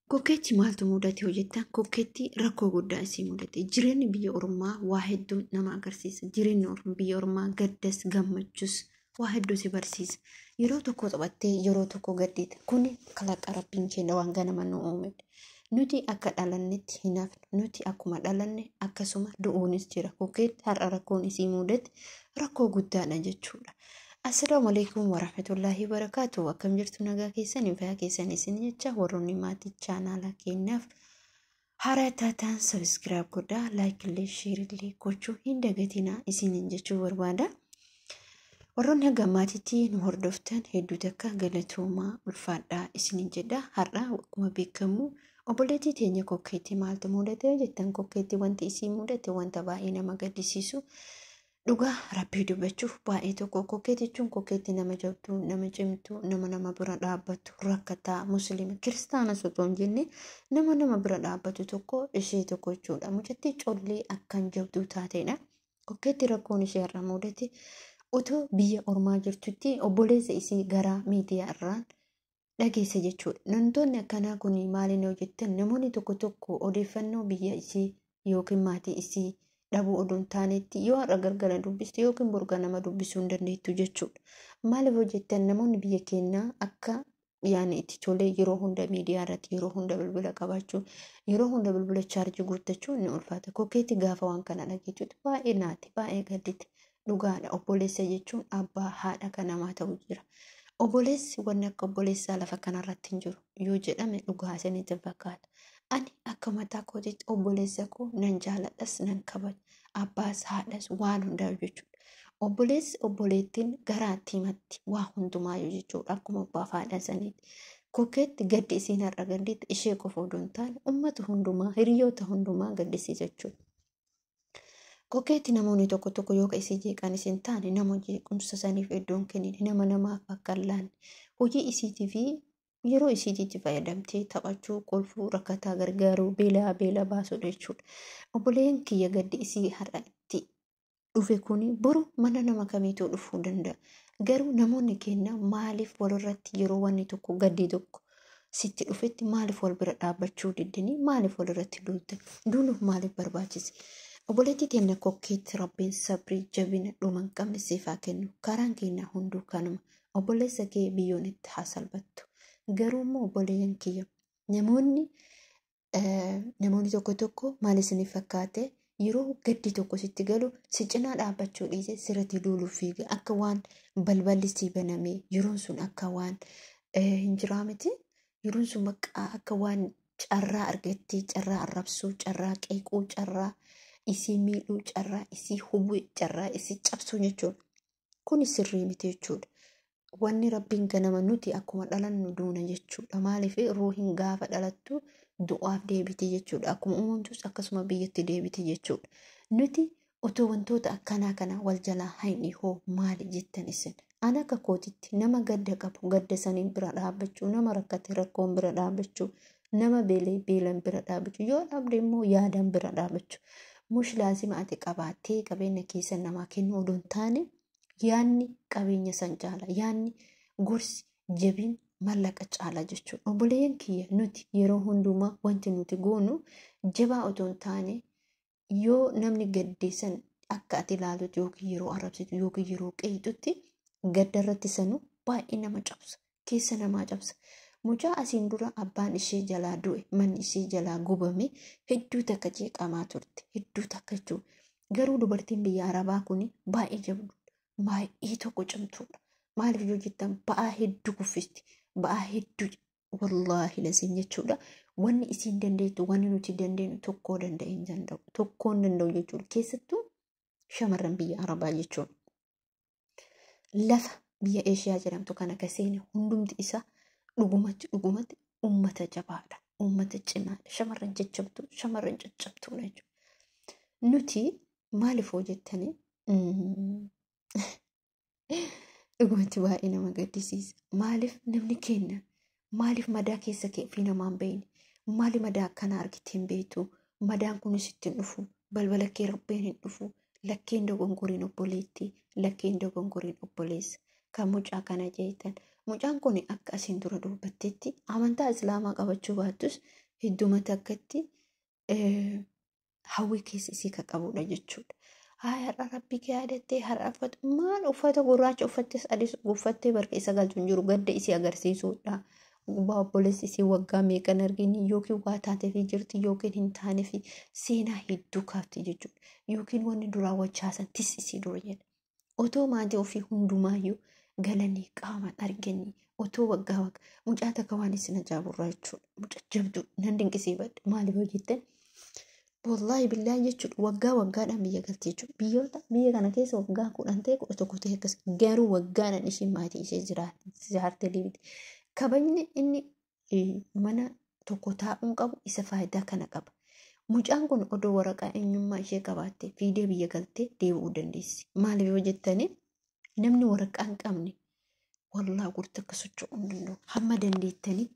Kokkeetti maaltu mudate hojjettan? Kokkeetti rakkoo guddaa isii mudate. Jireenyi biyya ormaa waa hedduu nama agarsiisa. Jireenyi biyya ormaa gaddas gammachus waa hedduu si barsiisa. Yeroo tokko taphattee yeroo tokko gaddita. Kuni kalaqa Rabbiin keenya waan ganama nu uumedha. Nuti akka dhalannetti hin hafnu. Nuti akkuma dhalanne akkasuma du'uunis jira. Kokkeetti har'a rakkoon isii mudate rakkoo guddaadha jechuudha. Assalaamu alaikum warahmatullaahi wabarakaatu. Akkam jirtu, nagaa keessan, fayyaa keessan isin jecha. Warroonni maatii chaanaala keenyaaf haaraa taataan subscribe godhaa, like illee share illee gochuu hin dagatinaa isiniin jechuu barbaada. Warroonni hanga maatiitti nu hordoftan hedduu takka galatoomaa, ulfaadhaa isiniin jedha. Har'a akkuma beekamu obboleettii teenya Kokkeetti maaltu mudate jettan? Kokkeetti wanti isii mudate wanta baay'ee nama gaddisiisu. Dhugaa Rabbii dubbachuuf baay'ee tokko Kokkeetti jechuun Kokkeetti nama jabduu, nama cimtuu, nama nama bira dhaabbattu, rakkataa Musliima Kiristaana osoo hin jenne nama nama bira dhaabbatu tokko ishee tokko jechuudha. Mucattii collee akkan jabduu taateedha. Kokkeetti rakkoon ishee irra mudate otoo biyya ormaa jirtutti obboleessa isii garaa miidiyaa irraan dhageesse jechuudha. Wantoonni akkanaa kun maaliin hojjettan? Namoonni tokko tokko odeeffannoo biyya isii yookiin maatii isii dhabuu odoo hin taanetti yoo har'a galgala dubbiste yookiin borga nama dubbisuu hin dandeettu jechuudha. Maaliif hojjettan? Namoonni biyya keenyaa akka yaani itti tolee yeroo hunda miidiyaa irratti, yeroo hunda bilbila qabaachuu, yeroo hunda bilbila chaarjii guuttachuu ni ulfaata. Kokkeetti gaafa waan kana dhageettutti baay'ee naati, baay'ee gaddite. Dhugaadha, obboleessa jechuun abbaa haadha kan namaa ta'u jira. Obboleessi wanni akka obboleessaa lafa kanarratti hin jiru yoo jedhame dhugaa isinitti fakkaata. Ani akka mataa kootiitti obboleessa koo nan jaaladhas, nan kabaja. Abbaas haadhas waan hundaa jechuudha. Obboleessi obboleettiin garaatti himatti waa hundumaayyuu jechuudha, akkuma abbaaf haadha saniitti. Kokkeetti gaddi isiin har'a gadditti ishee qofa odoo hin taane uummata hundumaa, hiriyoota hundumaa gaddisiisa jechuudha. Kokkeetti namoonni tokko tokko yoo isii jeeqan isin taane nama jeequmsa saniif iddoon kennine, nama namaaf bakka hin laanne, hojii isiitii fi yeroo isiitiitti fayyadamtee taphachuu, kolfuu, rakkataa gargaaruu, beelaa beela baasuudha jechuudha. Obboleen kiyya, gaddi isii har'a itti dhufe kuni boru mana nama kamiituu dhufuu danda'a. Garuu namoonni keenya maaliif walirratti yeroo wanni tokko gaddi tokko sitti dhufetti maaliif wal bira dhaabbachuu diddanii, maaliif walirratti duultan? Duuluuf maaliif barbaachise? Obboleettii teenya Kokkeetti Rabbiin sabrii jabina dhuma hin qabne siif haa kennu. Karaan keenya hunduu kanuma. Obboleessa kee biyyoon itti haa salphattu. Garuu immoo obboleeyyan kiyya, namoonni tokko tokko maal isiniif fakkaate? Yeroo gaddi tokko sitti galu si cinaa dhaabbachuu dhiise sirratti duuluuf fiiga. Akka waan balballi sii banamee yeroon sun akka waan hin jiraa miti. Yeroon sun bakka akka waan carraa argattee carraa arrabsuu, carraa qeequu, carraa isii miidhuu, carraa isii hubuu, carraa isii cabsuu jechuudha. Kuni sirrii miti jechuudha. Wanni Rabbiin ganama nuti akkuma dhalannu duuna jechuudha. Maaliif? Ruuhin gaafa dhalattu du'aaf deebiti jechuudha. Akkuma uumamtus akkasuma biyyatti deebiti jechuudha. Nuti otoo wantoota akkanaa kana wal jalaa hayni hoo maali jettan isin? Ana akka kootitti nama gadda qabu gadda saniin bira dhaabbachuu, nama rakkate rakkoon bira dhaabbachuu, nama beelee beelan bira dhaabbachuu, yoo dhabde immoo yaadaan bira dhaabbachuu. Mush laazima ati qabaattee qabeenya keessa namaa kennuu odoo hin taane yaadni qabeenya san caala. Yaadni, gorsi, jabin mallaqa caala jechuudha. Obboleeyyan kiyya, nuti yeroo hundumaa wanti nuti goonu jabaa otoo hin taane yoo namni gaddeessan akka ati ilaaltutti yookiin yeroo arrabsitu yookiin yeroo qeeyxutti gadda irratti sanuu baay'ee nama cabsa. Keessa namaa cabsa. Mucaa asiin dura abbaan ishee jalaa du'e, manni ishee jalaa gubame, hedduu takka jeeqamaa turte. Hedduu takka jechuudha. Garuu dubartiin biyya Arabaa kun baay'ee jabduudha. Baay'ee tokko cimtuudha. Maaliif yoo jettan, ba'aa hedduu kuffisti. Ba'aa hedduu wallaahi lasiin jechuudha. Wanni isiin dandeettu wanni nuti dandeenyu tokkoo danda'e hin danda'u. Tokkoo hin danda'u jechuudha. Keessattuu shamarran biyya Arabaa jechuudha. Lafa biyya Eeshiyaa jedhamtu kana ka seene hundumti isaa dhugumatti dhugumatti uummata jabaadha. Uummata cimaadha. Shamarran jajjabduu, shamarran caccabtuudha jechuudha. Nuti maaliif hoo jettanii, dhugumatti baay'ee nama gaddisiisa. Maaliif namni keenya maaliif madaa keessa fi namaan beekne? Maali madaa akkanaa argitee hin beektu? Madaan kunis ittiin dhufu. Balbala kee Rabbiin hin dhufu. Lakkeen dogongoriin obboleettii, lakkeen dogongoriin obboleessa. Kan mucaa kana jeetan. Mucaan kun akka asiin dura dubbattetti amantaa Islaamaa qabachuu baattus heddumata akkatti hawwii keessa isii kan qabudha jechuudha. Haa, har'a rabbi kee yaadattee har'a uffata maal uffata gurraacha uffattes adiis uffattee barqa isa galchu hin jiru, gadda isii agarsiisuudha. Waa obboleessi isii waggaa meeqan argini yookiin waa taateefii jirti yookiin hin taanefi seenaa hedduu kaafti jechuudha. Yookiin wanni duraa wachaasan tis isii dura jedha. Otoo maatii ofii hundumaayyuu galanii qaamaan arganii otoo waggaa waggaa mucaa takka waan isin ajaa'iburraa jechuudha. Mucaa jabduu nan dinqisiifadha. Maaliif hojjettan? Wallaahi billaahi jechuudha, waggaa waggaadhaan biyya galti jechuudha. Biyyoota biyya kana keessa waggaa 10 ta'e 11 ta'e akkas, garuu waggaadhaan ishiin maatii ishee jiraarte deebite. Kabajni inni mana tokko taa'uun qabu isa faayidaa kana qaba. Mucaan kun odoo waraqaa eenyummaa ishee qabaatte fiidee biyya galtee deebi'uu dandeessi. Maaliif yoo jettanii, namni waraqaa hin qabne wallaa gurti akka socho'uu hin danda'u. Hamma dandeettanii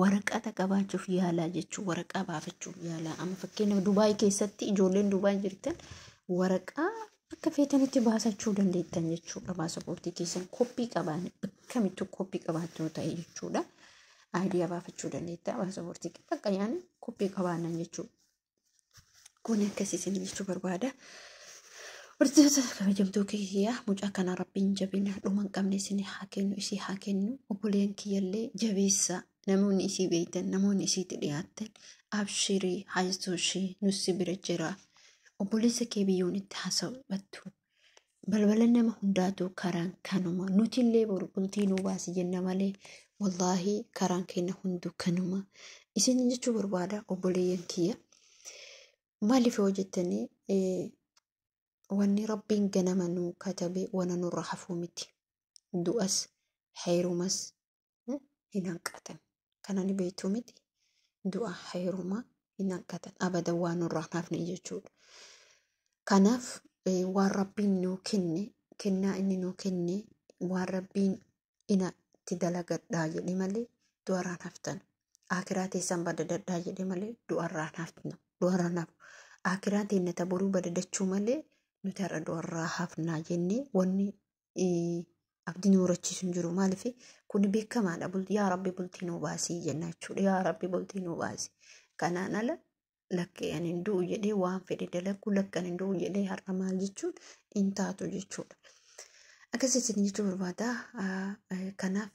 waraqata qabaachuuf yaalaa jechuun waraqaa baafachuuf yaalaa. Amma fakkeenyaaf Dubaay keessatti ijoolleen Dubaay jirtan waraqaa akka feetanitti baasachuu dandeettan jechuudha. Paasapoortii keessan koppii qabaan bakkamittuu koppii qabaachuu ta'e jechuudha. Aayidiyaa baafachuu dandeetta. Paasapoortii bakka yaani koppii qabaanan jechuudha. Kun akkasii isin jechuu barbaada. Hordoftoota kabajamtuu kiyyaa, mucaa kana rabbiin jabina dhuma hin qabne isin haa kennu, isii haa kennu. Obboleen kiyyallee jabeessa, namoonni isii beektan, namoonni isiitti dhiyaattan, abshirii, hayisoshii, nussi bira jira. Obboleessa kee biyyoon itti haasawattu. Balbala nama hundaatu karaan kanuma. Nutillee boru bultii nuu baasi jenna malee wallaahi karaan keenya hunduu kanuma. Isin jechuu barbaada, obboleeyyan kiyya. Maaliif yoo jettanii, wanni rabbiin ganama nuu katabe wana nurra hafuu miti. Du'as heerumas hin hanqatan. Kana ni beektuu miti. Du'a heeruma hin hanqatan. Abada waan nurraa hin hafne jechuudha. Kanaaf waan rabbiin nuu kenne, kennaa inni nuu kenne, waan rabbiin ina itti dalagadhaa jedhe malee du'arraan haftan. Akiraa teessan badadadhaa jedhe malee du'arraan hafna. Du'arraan hafu. Akiraa teenya ta boruu badadachuu malee nuti har'a du'arraa hafnaa jennee wanni abdii nu horachiisu hin jiru. Maaliif kun beekamaadha. Yaa Rabbi bultii nuu baasii jenna jechuudha. Yaa Rabbi bultii nuu baasii. Kanaan ala lakkee ani hin du'u jedhee waan fedhe dalagu, lakka ani hin du'u jedhee har'a maal jechuun hin taatu jechuudha. Akkasitti jechuu barbaada. Kanaaf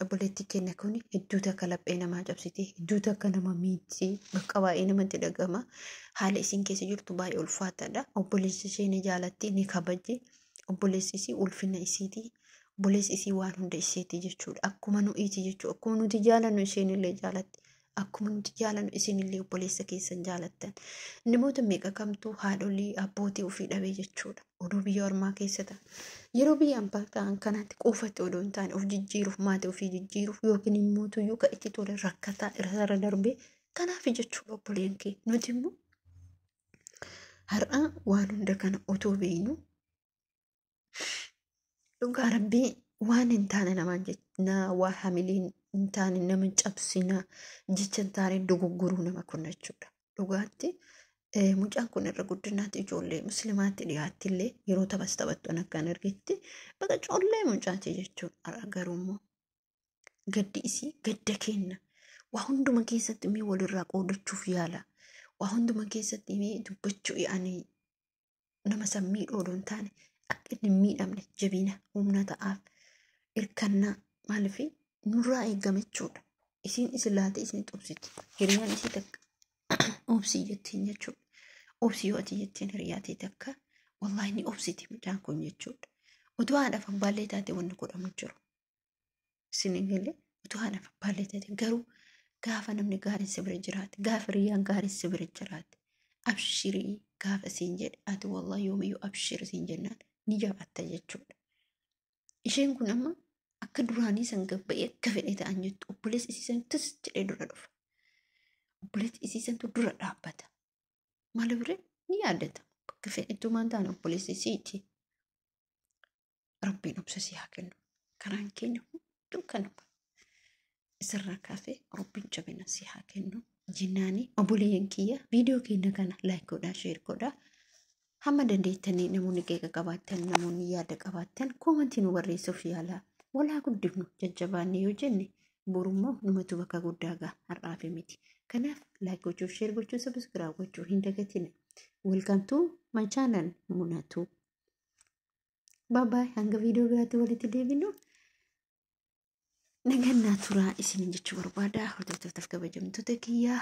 obboleettii keenya kun hedduu takka laphee namaa cabsiti, hedduu takka nama miiti, bakka baay'ee namatti dhagama. Haala isin keessa jirtu baay'ee ulfaataadha. Obboleessi ishee ni jaalatti, ni kabajji. Obboleessi isii ulfina isiiti. Obboleessi isii waan hunda isheeti jechuudha. Akkuma nu'iiti jechuudha. Akkuma nuti jaalannu isheen illee jaalatti. Akkuma nuti jaalannu isin illee obboleessa keessan jaalattan. Namoota meeqa kamtuu haadholii abbootii ofii dhabee jechuudha. Oduu biyya ormaa keessa ta'a. Yeroo biyya ambaa ta'an kanatti qofaatti odoo hin taane of jijjiiruuf, maatii ofii jijjiiruuf yookiin immoo tuyyuu kan itti tole rakkataa irra darbee kanaaf jechuudha obboleen kee. Nuti immoo har'a waan hunda kana otoo beeknu dhugaa rabbii waan hin taane namaan jechaa, waa hamilee hin taane nama cabsinaa, jecha hin taane dogoggoruu nama kun jechuudha. Dhugaatti mucaan kun irra guddinaatti ijoollee musliimaatti dhiyaatti illee yeroo taphas taphattu akkaan argetti baqa collee mucaati jechuudha. Har'a garuu immoo gaddi isii gadda kenna. Waa hunduma keessatti mee walirraa qoodachuuf yaala. Waa hunduma keessatti mee dubbachuu yaani nama san miidhuu odoo hin taane akka inni hin miidhamne jabina humna ta'aaf hirkannaa, maaliif nurraa eegama jechuudha. Isiin isin laalte isin obsiti. Hiriyaan isii takka obsii jettiin jechuudha. Obsii yoo ati jettiin hiriyaa ta'e takka wallaahi ni obsiti mucaan kun jechuudha. Utuu haadhaaf abbaallee taate wanni godhamu jiru. Isin galee utuu haadhaaf abbaallee taate, garuu gaafa namni gaariin si bira jiraate, gaafa hiriyaan gaariin si bira jiraate, abshirii gaafa siin jedhe, ati wallaahi yoomiyyuu abshir siin jennaan ni jabaatta jechuudha. Isheen kun amma akka duraanii san gabba'ee akka fedhe ta'an jettu, obboleessi isii san tis jedhee dura dhufa. Obboleessi isii santu dura dhaabbata. Maal biree ni yaadata. Bakka fedhettuu maan ta'an obboleessi isiiti. Rabbiin obsa si haa kennu. Karaan keenya hunduu kanuma. Isirraa kaasee rabbiin jabina si haa kennu. Jennaani obboleeyyan kiyya, viidiyoo keenya kana like godhaa, share godhaa. Hamma dandeettanii namoonni qeeqa qabaattan, namoonni yaada qabaattan koomantii nu barreessuuf yaalaa. Walaa guddifnu jajjabaanne yoo jenne borummoo numatu bakka guddaa ga'a har'aafi miti. Kanaaf like gochuu, share gochuu, subscribe gochuu hin dagatina. Welcome to my channel Munatu. Bye bye, hanga viidiyoo biraatti walitti deebinu. Nagannaa turaa isiniin jechuu barbaada. Hordoftootaaf kabajamtoota kiyyaa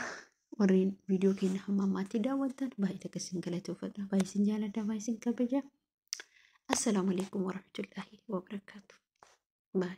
warreen viidiyoo keenya hamma ammaatti daawwattan baay'ee takka isin galateeffadha. Baay'ee isin jaaladha. Baay'ee isin kabaja. Assalaamu alaikum warahmatullaahi wabarakaatu. Bye.